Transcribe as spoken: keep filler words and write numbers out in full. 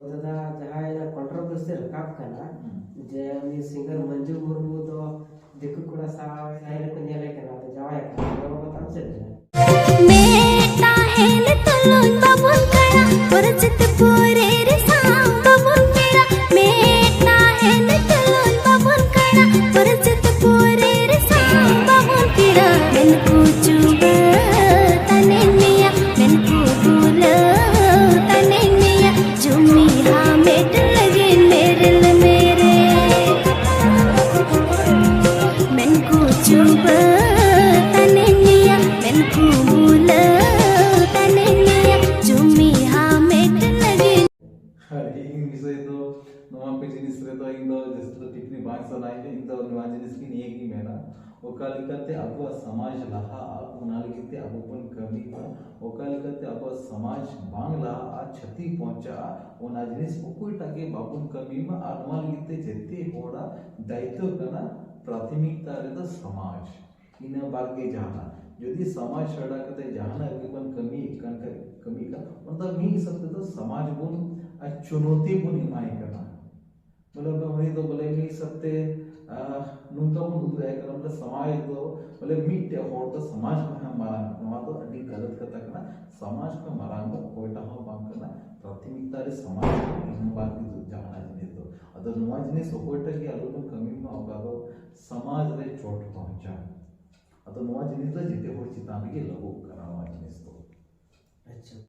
ᱫᱟᱫᱟ, ᱡᱟᱦᱟᱸᱭ ᱚᱱᱟ controversy ᱨᱟᱠᱟᱵ ᱠᱟᱱᱟ, ᱦᱩᱸ᱾ ᱡᱮ ᱩᱱᱤ singer ᱢᱚᱧᱡᱩ ᱢᱩᱨᱢᱩ ᱫᱚ ᱫᱤᱠᱩ ᱠᱚᱲᱟ ᱥᱟᱶ ᱥᱟᱭ ᱨᱮᱠᱚ ᱧᱮᱞᱮ ᱠᱟᱱᱟ, ᱟᱫᱚ ᱡᱟᱶᱟᱭ ᱠᱟᱱᱟ, ᱱᱚᱣᱟ ᱵᱟᱵᱚᱫ ᱟᱢ ᱪᱮᱫ ᱮᱢ ᱞᱟᱹᱭᱟ? ᱢᱮᱫ ᱛᱟᱦᱮᱱ ᱛᱩᱞᱩᱡ ᱵᱟᱵᱚᱱ ᱠᱟᱲᱟ, ᱯᱚᱨᱡᱤᱛ ᱯᱩᱨᱤ ᱨᱮ ᱥᱟᱶ ᱵᱟᱵᱚᱱ ᱯᱮᱲᱟ᱾ ᱢᱮᱫ ᱛᱟᱦᱮᱱ ᱛᱩᱞᱩᱡ ᱵᱟᱵᱚᱱ ᱠᱟᱲᱟ, ᱯᱚᱨᱡᱤᱛ ᱯᱩᱨᱤ ᱨᱮ ᱥᱟᱶ ᱵᱟᱵᱚᱱ ᱯᱮᱲᱟ᱾ ᱢᱮᱱᱠᱩ ᱪᱩᱵᱟᱹ ᱛᱟᱱᱮᱧ ᱢᱮᱭᱟ, ᱢᱮᱱᱠᱩ ᱵᱩᱞᱟᱹᱣ ᱛᱟᱱᱮᱧ ᱢᱮᱭᱟ᱾ ᱡᱩᱢᱤ ᱦᱟᱢᱮᱴ ᱞᱟᱹᱜᱤᱫ ᱢᱮᱨᱮᱞ ᱢᱮᱨᱮᱞ ᱢᱮᱱᱠᱩ ᱪᱩᱵᱟᱹ ᱛᱟᱱᱮᱧ ᱢᱮᱭᱟ, ᱢᱮᱱᱠᱩ ᱵᱩᱞᱟᱹᱣ ᱛᱟᱱᱮᱧ ᱢᱮᱭᱟ᱾ ᱡᱩᱢᱤ ᱦᱟᱢᱮᱴ ᱞᱟᱹᱜᱤᱫ᱾ ᱟᱨ ᱤᱧ ᱵᱤᱥᱚᱭ ᱫᱚ ᱱᱚᱣᱟ ᱠᱚ ᱡᱤᱱᱤᱥ ᱨᱮᱫᱚ ᱤᱧ ᱫᱚ ᱡᱟᱹᱥᱛᱤ ᱫᱚ ᱴᱤᱯᱯᱚᱱᱤ ᱵᱟᱝ ᱥᱟᱱᱟᱭᱤᱧᱟ᱾ ᱤᱧ ᱫᱚ ᱱᱚᱣᱟ ᱡᱤᱱᱤᱥ ᱜᱮ ᱱᱤᱭᱟᱹ ᱜᱤᱧ ᱢᱮᱱᱟ, ᱚᱠᱟ ᱞᱮᱠᱟᱛᱮ ᱟᱵᱚᱣᱟᱜ ᱥᱚᱢᱟᱡᱽ ᱞᱟᱦᱟᱜᱼᱟ, ᱚᱱᱟ ᱞᱟᱹᱜᱤᱫ ᱛᱮ ᱟᱵᱚ ᱵᱚᱱ ᱠᱟᱹᱢᱤ ᱢᱟ᱾ ᱚᱠᱟ ᱞᱮᱠᱟᱛᱮ ᱟᱵᱚᱣᱟᱜ ᱥᱚᱢᱟᱡᱽ ᱵᱟᱝ ᱞᱟᱦᱟᱜᱼᱟ, ᱪᱷᱟᱹᱛᱤᱠ ᱯᱚᱦᱪᱟᱜᱼᱟ, ᱚᱱᱟ ᱡᱤᱱᱤᱥ ᱚᱠᱚᱭᱴᱟᱜ ᱜᱮ ᱵᱟᱵᱚᱱ ᱠᱟᱹᱢᱤ ᱢᱟ᱾ ᱟᱨ ᱱᱚᱣᱟ ᱞᱟᱹᱜᱤᱫ ᱛᱮ ᱡᱮᱛᱮ ᱦᱚᱲᱟᱜ ᱫᱟᱭᱤᱛᱛᱚ ᱠᱟᱱᱟ, ᱯᱨᱟᱛᱷᱚᱢᱤᱠᱛᱟ ᱨᱮᱫᱚ ᱥᱚᱢᱟᱡᱽ, ᱤᱱᱟᱹ ᱵᱟᱫ ᱜᱮ ᱡᱟᱦᱟᱱᱟᱜ᱾ ᱡᱩᱫᱤ ᱥᱚᱢᱟᱡᱽ ᱪᱷᱟᱰᱟ ᱠᱟᱛᱮ ᱡᱟᱦᱟᱱᱟᱜ ᱜᱮᱵᱚᱱ ᱠᱟᱹᱢᱤᱭᱮᱫ ᱠᱟᱱ ᱠᱷᱟᱡ, ᱠᱟᱹᱢᱤ ᱠᱟᱱ, ᱚᱱᱟ ᱫᱚ ᱢᱤᱫ ᱦᱤᱥᱟᱹᱵ ᱛᱮᱫᱚ ᱥᱚᱢᱟᱡᱽ ᱵᱚᱱ, ᱟᱨ ᱪᱩᱱᱚᱛᱤ ᱵᱚᱱ ᱮᱢᱟᱭ ᱠᱟᱱᱟ᱾ ᱵᱚᱞᱮ ᱩᱱᱤ ᱫᱚ ᱵᱚᱞᱮ ᱢᱤᱫ ᱦᱤᱥᱟᱹᱵ ᱛᱮ, ᱟᱦ, ᱱᱚᱝᱠᱟ ᱵᱚᱱ ᱩᱫᱩᱜ ᱟᱭ ᱠᱟᱱᱟ, ᱵᱚᱞᱮ ᱥᱚᱢᱟᱡᱽ ᱫᱚ, ᱵᱚᱞᱮ ᱢᱤᱫᱴᱮᱡ ᱦᱚᱲ ᱫᱚ ᱥᱚᱢᱟᱡᱽ ᱠᱷᱚᱱ ᱦᱚᱸ ᱢᱟᱨᱟᱝ᱾ ᱱᱚᱣᱟ ᱫᱚ ᱟᱹᱰᱤ ᱜᱟᱞᱟᱛ ᱠᱟᱛᱷᱟ ᱠᱟᱱᱟ᱾ ᱥᱚᱢᱟᱡᱽ ᱠᱷᱚᱱ ᱢᱟᱨᱟᱝ ᱫᱚ ᱚᱠᱚᱭᱴᱟᱜ ᱦᱚᱸ ᱵᱟᱝ ᱠᱟᱱᱟ᱾ ᱯᱨᱟᱛᱷᱚᱢᱤᱠᱛᱟ ᱨᱮ ᱥᱚᱢᱟᱡᱽ ᱠᱚ ᱮᱢ ᱵᱟᱝ ᱦᱩᱭᱩᱜ ᱡᱟᱦᱟᱱᱟᱜ ᱡᱤᱱᱤᱥ ᱫᱚ᱾ ᱟᱫᱚ ᱱᱚᱣᱟ ᱡᱤᱱᱤᱥ ᱚᱠᱚᱭᱴᱟᱜ ᱜᱮ ᱟᱞᱚ ᱵᱚᱱ ᱠᱟᱹᱢᱤ ᱢᱟ, ᱚᱠᱟ ᱫᱚ ᱥᱚᱢᱟᱡᱽ ᱨᱮ ᱪᱳᱴ ᱯᱚᱦᱚᱸᱪᱟ᱾ ᱟᱫᱚ ᱱᱚᱣᱟ ᱡᱤᱱᱤᱥ ᱫᱚ ᱡᱮᱛᱮ ᱦᱚᱲ ᱪᱮᱛᱟᱱ ᱨᱮᱜᱮ ᱞᱟᱹᱜᱩᱜ ᱠᱟᱱᱟ ᱱᱚᱣᱟ ᱡᱤᱱᱤᱥ ᱫᱚ᱾ ᱟᱪᱪᱷᱟ,